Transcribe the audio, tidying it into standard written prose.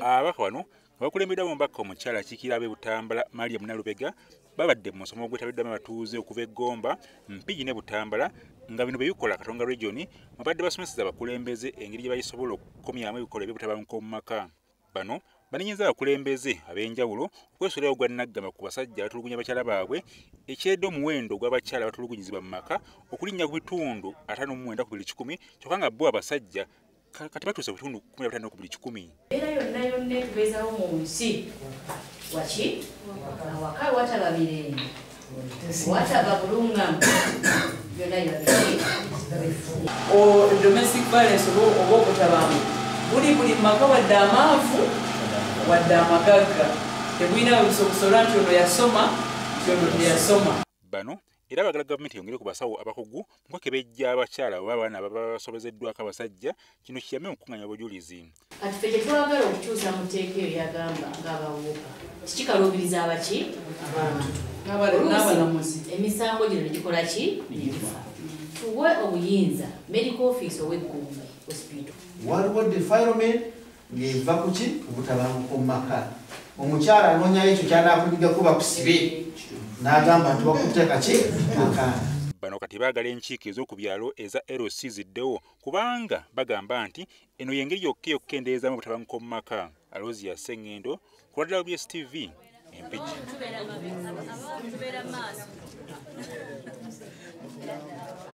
Ababaka bano abakulembeddwa omubaka omukyala akiikirira ab'e Butambala Mariam Nalubega babadde mu musomo ogwetabiddwamu abatuuze okuva e Gomba, Mpigi ne Butambala nga bino bye bikola Katonga Region mwe badde basomeseza abakulembeze engeri gye bayisobola okukomyamu ebikolwa eby'obutabanguko mu maka. Bano banenyezza abakulembeze ab'enjawulo okwesuulirawo ogwa nnaggamba ku basajja abatulugunya bakyala baabwe ekireetedde omuwendo ogw'abakyala abatulugunyizibwa mu maka okulinnya ku bitundu 59 ku buli 100 kyokka nga bo abasajja kati batuuse ku bitundu 15 ku buli 100. Embeera yonna yonna etubeezawo mu nsi waki awaka wataba mirembe wataba bulungamu byonna biba. Domestic violence oba obutabanguko buli maka wadde amaavu wadde amagagga tebulina busobola nti ono yasoma nti ono teyasoma. Bano era baagala gavumenti eyongere ku basawo abakugu mu kwekebejja abakyala oba abaana ababa basobezeddwako abasajja kino kiyambe mu kukunganya obujulizi. Kati ffe kye twagala okukyusa mu tteeka eyo yagamba ng'abawuka kikikaluubiriza abaki abantu n'abalamuzi emisango gino ne gikola ki ne gifa. Tuwe obuyinza medical office ow'eggumbe hospital. Waliwo defilement ng'eva ku ki obutabanguko mu maka. Omukyala anoonyayo ekyo ky'anaakunyigako bakusibe n'agamba nti bakutte kaki akaana. Bano kati baagala enkiiko ez'oku byalo eza LC ziddewo kubanga bagamba nti eno y'engeri yokka ey'okukendeezaamu obutabanguko mu maka. Aloysia Ssengendo ku lwa WBS TV e Mpigi.